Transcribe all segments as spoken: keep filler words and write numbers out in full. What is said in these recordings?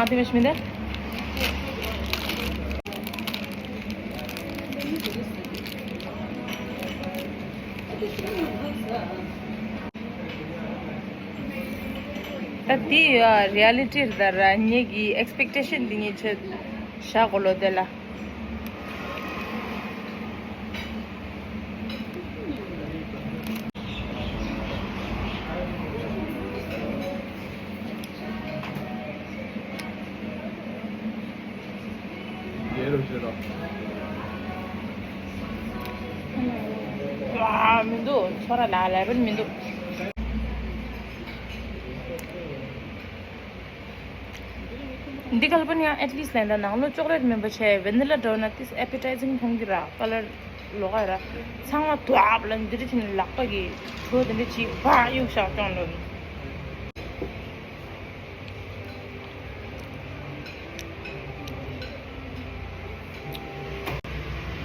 ཨ་དེ་མི་ཤི་མི་འདི། ད་དེ་ཡ་རི་ཨ་ལི་ཊི་རེད་ད་ར། ངེད་ཀྱི་ཨེགས་པེག་ཊེ་ཤན་འདི་ངེད་ཆ་བཞག་གོ་ལོ་དེ་ལ། ཡེ་རོ་ཤེ་རོ། ཨ། མི་འདུག་ཚོར་ལ་ལ་རུན་མི་འདུག་འདི་གལ་པོ་ནི་ཡང་ཨེཊ་ལིསཊ་ལན་ད་ནང་ལོ་ཅོག་ལེཊ་མིན་པ་བྱས་ཝེ་ནི་ལ་འདྲ་བོ་ན་ཏིས་ཨེ་པེ་ཊའི་ཛིང་མཐོང་གི་ར། ཀ་ལར་ལོག་ག་ར། ཚང་མ་དུ་ཨབ་ལ་འདི་འདྲ་བྱས་ནས་ལག་པ་གི་གྲོ་དེ་འདྲ་ཅིག་བག་གཡུག་བཞག་ཀྱང་ལོ།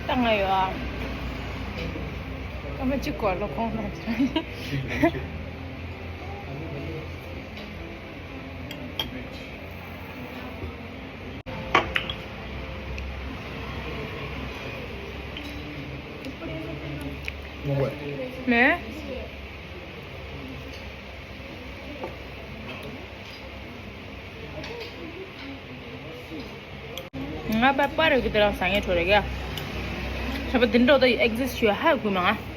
ད་ང་ཡོད་ཨ། སྐར་མ་གཅིག་སྐོར་ལ་ཁོང་ལ་ཅི། ནས། ང་པ་པར་གི་དེ་རང་ཟ་ངེ་ཁྲོ་རེ་ག་ཞབས་པ་དེ་འགྲོ་ད་ཨེག་ཛིས་ཞུ་ཧ་གུ་མ་ང་།